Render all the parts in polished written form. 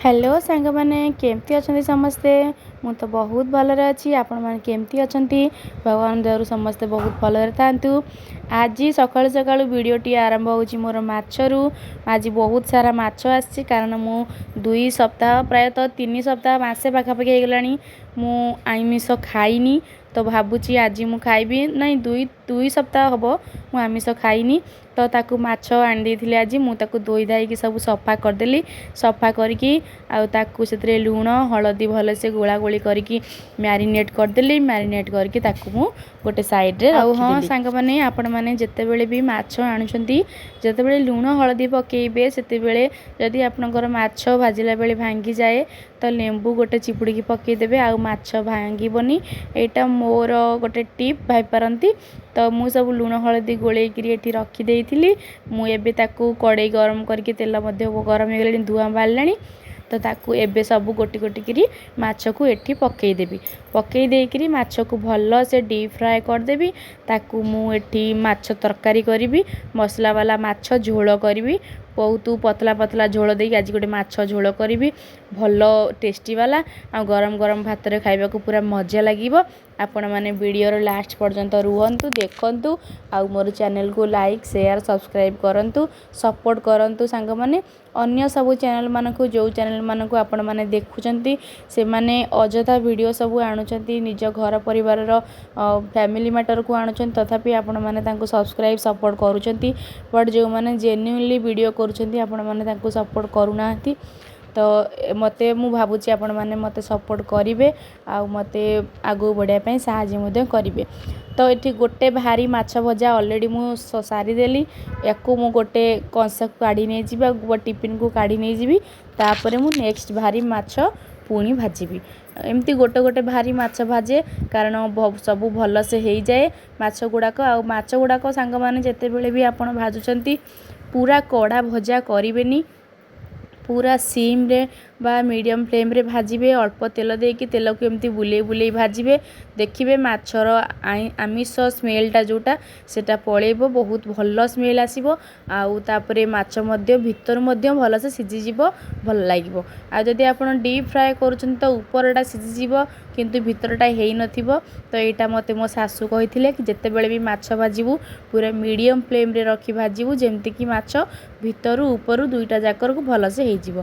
Hello ସାଙ୍ଗମାନେ, କେମିତି ଅଛନ୍ତି ସମସ୍ତେ? ମୁଁ ତ ବହୁତ ଭଲରେ ଅଛି। ଆପଣମାନେ କେମିତି ଅଛନ୍ତି? ଭଗବାନ ଦୟାରୁ ସମସ୍ତେ ବହୁତ ଭଲରେ ଥାଆନ୍ତୁ। ଆଜି ସକାଳୁ ସକାଳୁ ଭିଡ଼ିଓଟି ଆରମ୍ଭ ହେଉଛି ମୋର ମାଛରୁ। ଆଜି ବହୁତ ସାରା ମାଛ ଆସିଛି, କାରଣ ମୁଁ 2 ସପ୍ତାହ, ପ୍ରାୟତଃ 3 ସପ୍ତାହ, ମାସେ ପାଖାପାଖି ହେଇଗଲାଣି ମୁଁ ଆମିଷ ଖାଇନି। ତ ଭାବୁଛି ଆଜି ମୁଁ ଖାଇବି। ନାଇଁ, 2 ସପ୍ତାହ ହେବ ମୁଁ ଆମିଷ ଖାଇନି। ତ ତାକୁ ମାଛ ଆଣିଦେଇଥିଲି ଆଜି, ମୁଁ ତାକୁ ଧୋଇ ଧାଇକି ସବୁ ସଫା କରିଦେଲି। ସଫା କରିକି ଆଉ ତାକୁ ସେଥିରେ ଲୁଣ ହଳଦୀ ଭଲସେ ଗୋଳା ଗୋଳି କରିକି ମ୍ୟାରିନେଟ୍ କରିଦେଲି। ମ୍ୟାରିନେଟ୍ କରିକି ତାକୁ ମୁଁ ଗୋଟେ ସାଇଡ଼୍ରେ। ଆଉ ହଁ ସାଙ୍ଗମାନେ, ଆପଣମାନେ ଯେତେବେଳେ ବି ମାଛ ଆଣୁଛନ୍ତି, ଯେତେବେଳେ ଲୁଣ ହଳଦୀ ପକାଇବେ, ସେତେବେଳେ ଯଦି ଆପଣଙ୍କର ମାଛ ଭାଜିଲା ବେଳେ ଭାଙ୍ଗିଯାଏ, ତ ଲେମ୍ବୁ ଗୋଟେ ଚିପୁଡ଼ିକି ପକାଇଦେବେ, ଆଉ ମାଛ ଭାଙ୍ଗିବନି। ଏଇଟା ମୋର ଗୋଟେ ଟିପ୍ ଭାବିପାରନ୍ତି। ତ ମୁଁ ସବୁ ଲୁଣ ହଳଦୀ ଗୋଳେଇକିରି ଏଠି ରଖିଦେଇଥିଲି। ମୁଁ ଏବେ ତାକୁ କଡ଼େଇ ଗରମ କରିକି, ତେଲ ମଧ୍ୟ ଗରମ ହେଇଗଲାଣି, ଧୂଆଁ ବାହାରିଲାଣି, ତ ତାକୁ ଏବେ ସବୁ ଗୋଟି ଗୋଟିକିରି ମାଛକୁ ଏଠି ପକାଇଦେବି। ପକାଇ ଦେଇକିରି ମାଛକୁ ଭଲସେ ଡିପ୍ ଫ୍ରାଏ କରିଦେବି। ତାକୁ ମୁଁ ଏଠି ମାଛ ତରକାରୀ କରିବି, ମସଲାବାଲା ମାଛ ଝୋଳ କରିବି। ବହୁତ ପତଲା ପତଲା ଝୋଳ ଦେଇକି ଆଜି ଗୋଟେ ମାଛ ଝୋଳ କରିବି, ଭଲ ଟେଷ୍ଟି ବାଲା, ଆଉ ଗରମ ଗରମ ଭାତରେ ଖାଇବାକୁ ପୁରା ମଜା ଲାଗିବ। ଆପଣମାନେ ଭିଡ଼ିଓର ଲାଷ୍ଟ ପର୍ଯ୍ୟନ୍ତ ରୁହନ୍ତୁ, ଦେଖନ୍ତୁ, ଆଉ ମୋର ଚ୍ୟାନେଲକୁ ଲାଇକ୍, ସେୟାର, ସବସ୍କ୍ରାଇବ୍ କରନ୍ତୁ, ସପୋର୍ଟ କରନ୍ତୁ ସାଙ୍ଗମାନେ। ଅନ୍ୟ ସବୁ ଚ୍ୟାନେଲମାନଙ୍କୁ, ଯେଉଁ ଚ୍ୟାନେଲମାନଙ୍କୁ ଆପଣମାନେ ଦେଖୁଛନ୍ତି, ସେମାନେ ଅଯଥା ଭିଡ଼ିଓ ସବୁ ଆଣୁଛନ୍ତି, ନିଜ ଘର ପରିବାରର ଫ୍ୟାମିଲି ମ୍ୟାଟରକୁ ଆଣୁଛନ୍ତି, ତଥାପି ଆପଣମାନେ ତାଙ୍କୁ ସବସ୍କ୍ରାଇବ୍, ସପୋର୍ଟ କରୁଛନ୍ତି। ବଟ୍ ଯେଉଁମାନେ ଜେନ୍ୟୁନଲି ଭିଡ଼ିଓ କରୁଛନ୍ତି, ଆପଣମାନେ ତାଙ୍କୁ ସପୋର୍ଟ କରୁନାହାନ୍ତି। ତ ମୋତେ, ମୁଁ ଭାବୁଛି ଆପଣମାନେ ମୋତେ ସପୋର୍ଟ କରିବେ ଆଉ ମୋତେ ଆଗକୁ ବଢ଼ିବା ପାଇଁ ସାହାଯ୍ୟ ମଧ୍ୟ କରିବେ। ତ ଏଠି ଗୋଟେ ଭାରି ମାଛ ଭଜା ଅଲରେଡ଼ି ମୁଁ ସାରିଦେଲି। ୟାକୁ ମୁଁ ଗୋଟେ କଂସାକୁ କାଢ଼ି ନେଇଯିବି ଆଉ ଟିଫିନ୍କୁ କାଢ଼ି ନେଇଯିବି। ତାପରେ ମୁଁ ନେକ୍ସଟ ଭାରି ମାଛ ପୁଣି ଭାଜିବି। ଏମିତି ଗୋଟେ ଗୋଟେ ଭାରି ମାଛ ଭାଜେ, କାରଣ ସବୁ ଭଲସେ ହେଇଯାଏ ମାଛ ଗୁଡ଼ାକ। ଆଉ ମାଛ ଗୁଡ଼ାକ ସାଙ୍ଗମାନେ, ଯେତେବେଳେ ବି ଆପଣ ଭାଜୁଛନ୍ତି, ପୁରା କଡ଼ା ଭଜା କରିବେନି। ପୁରା ସିମ୍ରେ ବା ମିଡ଼ିୟମ୍ ଫ୍ଲେମ୍ରେ ଭାଜିବେ। ଅଳ୍ପ ତେଲ ଦେଇକି ତେଲକୁ ଏମିତି ବୁଲେଇ ବୁଲେଇ ଭାଜିବେ। ଦେଖିବେ ମାଛର ଆମିଷ ସ୍ମେଲ୍ଟା ଯେଉଁଟା, ସେଇଟା ପଳେଇବ, ବହୁତ ଭଲ ସ୍ମେଲ୍ ଆସିବ, ଆଉ ତାପରେ ମାଛ ମଧ୍ୟ ଭିତରୁ ମଧ୍ୟ ଭଲସେ ସିଝିଯିବ, ଭଲ ଲାଗିବ। ଆଉ ଯଦି ଆପଣ ଡିପ୍ ଫ୍ରାଏ କରୁଛନ୍ତି, ତ ଉପରଟା ସିଝିଯିବ କିନ୍ତୁ ଭିତରଟା ହେଇନଥିବ। ତ ଏଇଟା ମୋତେ ମୋ ଶାଶୁ କହିଥିଲେ କି ଯେତେବେଳେ ବି ମାଛ ଭାଜିବୁ, ପୁରା ମିଡ଼ିୟମ୍ ଫ୍ଲେମ୍ରେ ରଖି ଭାଜିବୁ, ଯେମିତିକି ମାଛ ଭିତରୁ ଉପରୁ ଦୁଇଟା ଯାକରକୁ ଭଲସେ ହେଇଯିବ।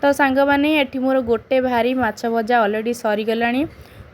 ତ ସାଙ୍ଗମାନେ, ଏଠି ମୋର ଗୋଟେ ଭାରି ମାଛ ଭଜା ଅଲରେଡ଼ି ସରିଗଲାଣି।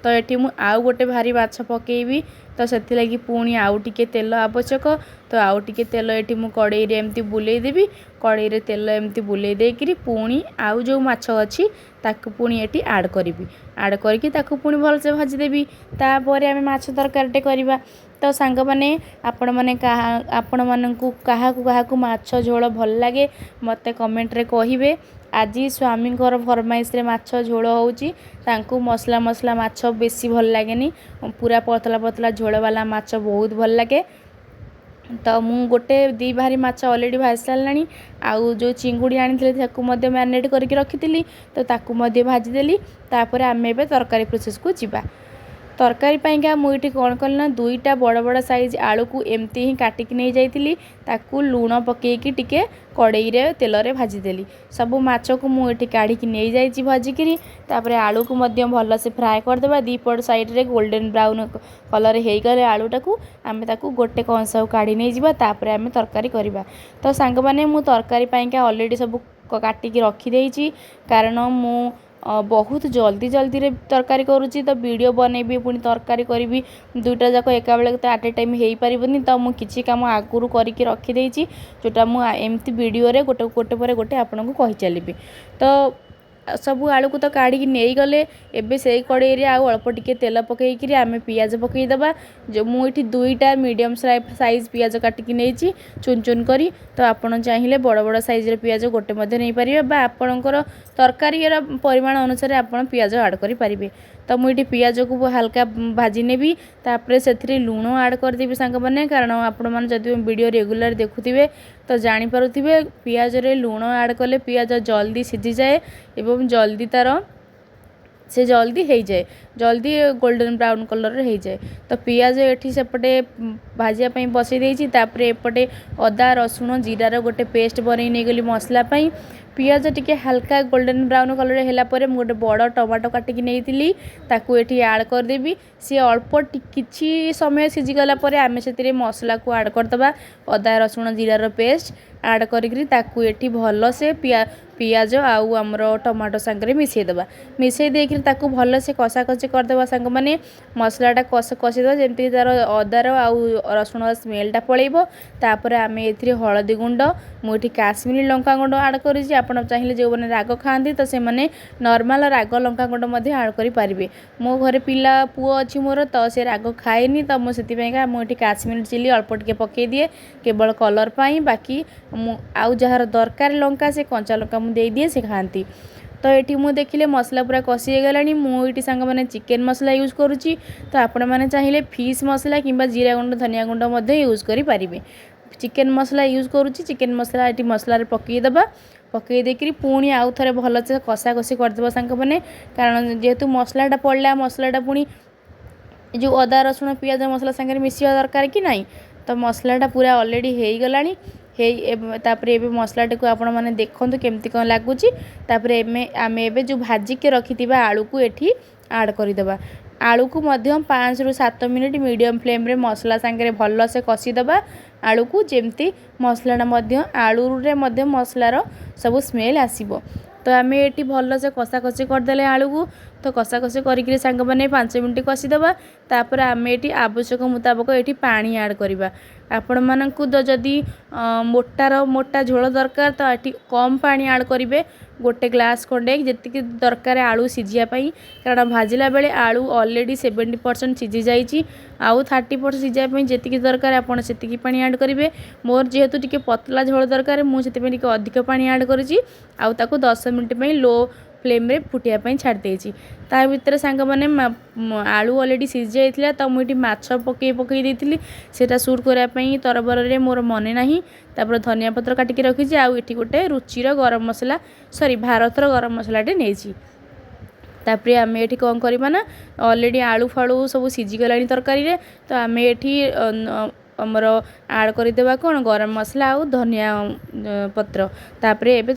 ତ ଏଠି ମୁଁ ଆଉ ଗୋଟେ ଭାରି ମାଛ ପକାଇବି, ତ ସେଥିଲାଗି ପୁଣି ଆଉ ଟିକେ ତେଲ ଆବଶ୍ୟକ। ତ ଆଉ ଟିକେ ତେଲ ଏଠି ମୁଁ କଡ଼େଇରେ ଏମିତି ବୁଲେଇ ଦେବି। କଡ଼େଇରେ ତେଲ ଏମିତି ବୁଲେଇ ଦେଇକିରି ପୁଣି ଆଉ ଯେଉଁ ମାଛ ଅଛି, ତାକୁ ପୁଣି ଏଠି ଆଡ଼୍ କରିବି। ଆଡ଼୍ କରିକି ତାକୁ ପୁଣି ଭଲସେ ଭାଜିଦେବି। ତାପରେ ଆମେ ମାଛ ତରକାରୀଟେ କରିବା। ତ ସାଙ୍ଗମାନେ, ଆପଣମାନେ କାହା ଆପଣମାନଙ୍କୁ କାହାକୁ କାହାକୁ ମାଛ ଝୋଳ ଭଲ ଲାଗେ, ମୋତେ କମେଣ୍ଟରେ କହିବେ। ଆଜି ସ୍ୱାମୀଙ୍କର ଫରମାଇଶରେ ମାଛ ଝୋଳ ହେଉଛି। ତାଙ୍କୁ ମସଲା ମସଲା ମାଛ ବେଶୀ ଭଲ ଲାଗେନି, ପୁରା ପତଳା ପତଳା ଝୋଳବାଲା ମାଛ ବହୁତ ଭଲ ଲାଗେ। ତ ମୁଁ ଗୋଟେ 2 ଭାରି ମାଛ ଅଲରେଡ଼ି ଭାଜି ସାରିଲାଣି, ଆଉ ଯେଉଁ ଚିଙ୍ଗୁଡ଼ି ଆଣିଥିଲି ତାକୁ ମଧ୍ୟ ମ୍ୟାରିନେଟ୍ କରିକି ରଖିଥିଲି, ତ ତାକୁ ମଧ୍ୟ ଭାଜିଦେଲି। ତାପରେ ଆମେ ଏବେ ତରକାରୀ ପ୍ରୋସେସ୍କୁ ଯିବା। ତରକାରୀ ପାଇଁକା ମୁଁ ଏଠି କ'ଣ କଲି ନା, 2ଟା ବଡ଼ ବଡ଼ ସାଇଜ୍ ଆଳୁକୁ ଏମିତି ହିଁ କାଟିକି ନେଇଯାଇଥିଲି, ତାକୁ ଲୁଣ ପକାଇକି ଟିକେ କଡ଼େଇରେ ତେଲରେ ଭାଜିଦେଲି। ସବୁ ମାଛକୁ ମୁଁ ଏଠି କାଢ଼ିକି ନେଇଯାଇଛି ଭାଜିକିରି। ତାପରେ ଆଳୁକୁ ମଧ୍ୟ ଭଲସେ ଫ୍ରାଏ କରିଦେବା। ଦୁଇ ପଟ ସାଇଡ଼୍ରେ ଗୋଲ୍ଡେନ୍ ବ୍ରାଉନ୍ କଲର୍ ହେଇଗଲେ ଆଳୁଟାକୁ ଆମେ ତାକୁ ଗୋଟେ କଂସାକୁ କାଢ଼ି ନେଇଯିବା। ତାପରେ ଆମେ ତରକାରୀ କରିବା। ତ ସାଙ୍ଗମାନେ, ମୁଁ ତରକାରୀ ପାଇଁକା ଅଲରେଡ଼ି ସବୁ କାଟିକି ରଖିଦେଇଛି, କାରଣ ମୁଁ ବହୁତ ଜଲ୍ଦି ଜଲ୍ଦିରେ ତରକାରୀ କରୁଛି। ତ ଭିଡ଼ିଓ ବନେଇବି, ପୁଣି ତରକାରୀ କରିବି, ଦୁଇଟା ଯାକ ଏକା ବେଳକୁ ତ ଆଟ୍ ଏ ଟାଇମ୍ ହେଇପାରିବନି। ତ ମୁଁ କିଛି କାମ ଆଗରୁ କରିକି ରଖିଦେଇଛି, ଯେଉଁଟା ମୁଁ ଏମିତି ଭିଡ଼ିଓରେ ଗୋଟେ ଗୋଟେ ପରେ ଗୋଟେ ଆପଣଙ୍କୁ କହିଚାଲିବି। ତ ସବୁ ଆଳୁକୁ ତ କାଢ଼ିକି ନେଇଗଲେ। ଏବେ ସେଇ କଡ଼େଇରେ ଆଉ ଅଳ୍ପ ଟିକେ ତେଲ ପକାଇକିରି ଆମେ ପିଆଜ ପକାଇଦେବା। ଯେଉଁ ମୁଁ ଏଠି 2ଟା ମିଡ଼ିୟମ୍ ସାଇଜ୍ ପିଆଜ କାଟିକି ନେଇଛି ଚୁନ ଚୁନ କରି। ତ ଆପଣ ଚାହିଁଲେ ବଡ଼ ବଡ଼ ସାଇଜ୍ର ପିଆଜ ଗୋଟେ ମଧ୍ୟ ନେଇପାରିବେ, ବା ଆପଣଙ୍କର ତରକାରୀର ପରିମାଣ ଅନୁସାରେ ଆପଣ ପିଆଜ ଆଡ଼୍ କରିପାରିବେ। ତ ମୁଁ ଏଠି ପିଆଜକୁ ହାଲକା ଭାଜି ନେବି, ତାପରେ ସେଥିରେ ଲୁଣ ଆଡ଼୍ କରିଦେବି ସାଙ୍ଗମାନେ, କାରଣ ଆପଣମାନେ ଯଦି ଭିଡ଼ିଓ ରେଗୁଲାର ଦେଖୁଥିବେ ତ ଜାଣିପାରୁଥିବେ, ପିଆଜରେ ଲୁଣ ଆଡ଼୍ କଲେ ପିଆଜ ଜଲ୍ଦି ସିଝିଯାଏ ଏବଂ ଜଲ୍ଦି ତା'ର ସେ ଜଲ୍ଦି ହେଇଯାଏ, ଜଲ୍ଦି ଗୋଲ୍ଡେନ୍ ବ୍ରାଉନ୍ କଲର୍ର ହେଇଯାଏ। ତ ପିଆଜ ଏଠି ସେପଟେ ଭାଜିବା ପାଇଁ ବସେଇ ଦେଇଛି। ତାପରେ ଏପଟେ ଅଦା, ରସୁଣ, ଜିରାର ଗୋଟେ ପେଷ୍ଟ ବନେଇ ନେଇଗଲି ମସଲା ପାଇଁ। ପିଆଜ ଟିକେ ହାଲକା ଗୋଲ୍ଡେନ୍ ବ୍ରାଉନ୍ କଲର୍ ହେଲା ପରେ ମୁଁ ଗୋଟେ ବଡ଼ ଟମାଟୋ କାଟିକି ନେଇଥିଲି, ତାକୁ ଏଠି ଆଡ଼୍ କରିଦେବି। ସିଏ ଅଳ୍ପ କିଛି ସମୟ ସିଝିଗଲା ପରେ ଆମେ ସେଥିରେ ମସଲାକୁ ଆଡ଼୍ କରିଦେବା। ଅଦା, ରସୁଣ, ଜିରାର ପେଷ୍ଟ ଆଡ଼୍ କରିକିରି ତାକୁ ଏଠି ଭଲସେ ପିଆଜ ଆଉ ଆମର ଟମାଟୋ ସାଙ୍ଗରେ ମିଶାଇଦେବା। ମିଶାଇ ଦେଇକିରି ତାକୁ ଭଲସେ କଷାକଷି କରିଦେବା ସାଙ୍ଗମାନେ। ମସଲାଟା କଷିଦେବା, ଯେମିତି ତା'ର ଅଦାର ଆଉ ରସୁଣର ସ୍ମେଲ୍ଟା ପଳେଇବ। ତାପରେ ଆମେ ଏଥିରେ ହଳଦୀ ଗୁଣ୍ଡ, ମୁଁ ଏଠି କାଶ୍ମୀରୀ ଲଙ୍କା ଗୁଣ୍ଡ ଆଡ଼୍ କରିଛି। ଆପଣ ଚାହିଁଲେ, ଯେଉଁମାନେ ରାଗ ଖାଆନ୍ତି, ତ ସେମାନେ ନର୍ମାଲ୍ ରାଗ ଲଙ୍କା ଗୁଣ୍ଡ ମଧ୍ୟ ଆଡ଼୍ କରିପାରିବେ। ମୋ ଘରେ ପିଲା ପୁଅ ଅଛି ମୋର, ତ ସେ ରାଗ ଖାଏନି, ତ ମୁଁ ସେଥିପାଇଁକା ମୁଁ ଏଠି କାଶ୍ମୀରୀ ଚିଲି ଅଳ୍ପ ଟିକେ ପକାଇ ଦିଏ କେବଳ କଲର୍ ପାଇଁ। ବାକି ମୁଁ ଆଉ ଯାହାର ଦରକାର ଲଙ୍କା, ସେ କଞ୍ଚା ଲଙ୍କା ମୁଁ ଦେଇଦିଏ, ସେ ଖାଆନ୍ତି। ତ ଏଠି ମୁଁ ଦେଖିଲେ ମସଲା ପୁରା କଷି ହେଇଗଲାଣି। ମୁଁ ଏଇଠି ସାଙ୍ଗମାନେ ଚିକେନ୍ ମସଲା ୟୁଜ୍ କରୁଛି, ତ ଆପଣମାନେ ଚାହିଁଲେ ଫିସ୍ ମସଲା କିମ୍ବା ଜିରା ଗୁଣ୍ଡ, ଧନିଆ ଗୁଣ୍ଡ ମଧ୍ୟ ୟୁଜ୍ କରିପାରିବେ। ଚିକେନ୍ ମସଲା ୟୁଜ୍ କରୁଛି। ଚିକେନ୍ ମସଲା ଏଠି ମସଲାରେ ପକାଇଦେବା। ପକାଇ ଦେଇକରି ପୁଣି ଆଉ ଥରେ ଭଲସେ କଷାକଷି କରିଦେବା ସାଙ୍ଗମାନେ, କାରଣ ଯେହେତୁ ମସଲାଟା ପଡ଼ିଲା, ମସଲାଟା ପୁଣି ଏ ଯେଉଁ ଅଦା, ରସୁଣ, ପିଆଜ ମସଲା ସାଙ୍ଗରେ ମିଶିବା ଦରକାର କି ନାହିଁ? ତ ମସଲାଟା ପୁରା ଅଲରେଡ଼ି ହେଇଗଲାଣି। ହେଇ ତାପରେ ଏବେ ମସଲାଟାକୁ ଆପଣମାନେ ଦେଖନ୍ତୁ କେମିତି କ'ଣ ଲାଗୁଛି। ତାପରେ ଆମେ ଏବେ ଯେଉଁ ଭାଜିକି ରଖିଥିବା ଆଳୁକୁ ଏଠି ଆଡ଼୍ କରିଦେବା। ଆଳୁକୁ ମଧ୍ୟ 5ରୁ 7 ମିନିଟ୍ ମିଡ଼ିୟମ୍ ଫ୍ଲେମ୍ରେ ମସଲା ସାଙ୍ଗରେ ଭଲସେ କଷିଦେବା ଆଳୁକୁ, ଯେମିତି ମସଲାଟା ମଧ୍ୟ ଆଳୁରେ ମଧ୍ୟ ମସଲାର ସବୁ ସ୍ମେଲ୍ ଆସିବ। ତ ଆମେ ଏଠି ଭଲସେ କଷାକଷି କରିଦେଲେ ଆଳୁକୁ। ତ କଷାକଷି କରିକିରି ସାଙ୍ଗମାନେ 5 ମିନିଟ୍ କଷିଦେବା। ତାପରେ ଆମେ ଏଠି ଆବଶ୍ୟକ ମୁତାବକ ଏଠି ପାଣି ଆଡ଼୍ କରିବା। ଆପଣମାନଙ୍କୁ ତ ଯଦି ମୋଟାର ମୋଟା ଝୋଳ ଦରକାର, ତ ଏଠି କମ୍ ପାଣି ଆଡ଼୍ କରିବେ, ଗୋଟେ ଗ୍ଲାସ୍ ଖଣ୍ଡେ, ଯେତିକି ଦରକାର ଆଳୁ ସିଝିବା ପାଇଁ। କାରଣ ଭାଜିଲା ବେଳେ ଆଳୁ ଅଲରେଡ଼ି 70% ସିଝି ଯାଇଛି, ଆଉ 30% ସିଝିବା ପାଇଁ ଯେତିକି ଦରକାର ଆପଣ ସେତିକି ପାଣି ଆଡ଼୍ କରିବେ। ମୋର ଯେହେତୁ ଟିକେ ପତଳା ଝୋଳ ଦରକାର, ମୁଁ ସେଥିପାଇଁ ଟିକେ ଅଧିକ ପାଣି ଆଡ଼୍ କରିଛି ଆଉ ତାକୁ 10 ମିନିଟ୍ ପାଇଁ ଲୋ ଫ୍ଲେମ୍ରେ ଫୁଟିବା ପାଇଁ ଛାଡ଼ି ଦେଇଛି। ତା ଭିତରେ ସାଙ୍ଗମାନେ ଆଳୁ ଅଲରେଡ଼ି ସିଝି ଯାଇଥିଲା, ତ ମୁଁ ଏଠି ମାଛ ପକାଇ ପକାଇ ଦେଇଥିଲି। ସେଇଟା ସୁଟ୍ କରିବା ପାଇଁ ତରବରରେ ମୋର ମନେ ନାହିଁ। ତାପରେ ଧନିଆ ପତ୍ର କାଟିକି ରଖିଛି, ଆଉ ଏଠି ଗୋଟେ ରୁଚିର ଗରମ ମସଲା, ସରି, ଭାରତର ଗରମ ମସଲାଟେ ନେଇଛି। ତାପରେ ଆମେ ଏଠି କ'ଣ କରିବା ନା, ଅଲରେଡ଼ି ଆଳୁ ଫାଳୁ ସବୁ ସିଝିଗଲାଣି ତରକାରୀରେ, ତ ଆମେ ଏଠି ଆମର ଆଡ଼୍ କରିଦେବା କ'ଣ? ଗରମ ମସଲା ଆଉ ଧନିଆ ପତ୍ର। ତାପରେ ଏବେ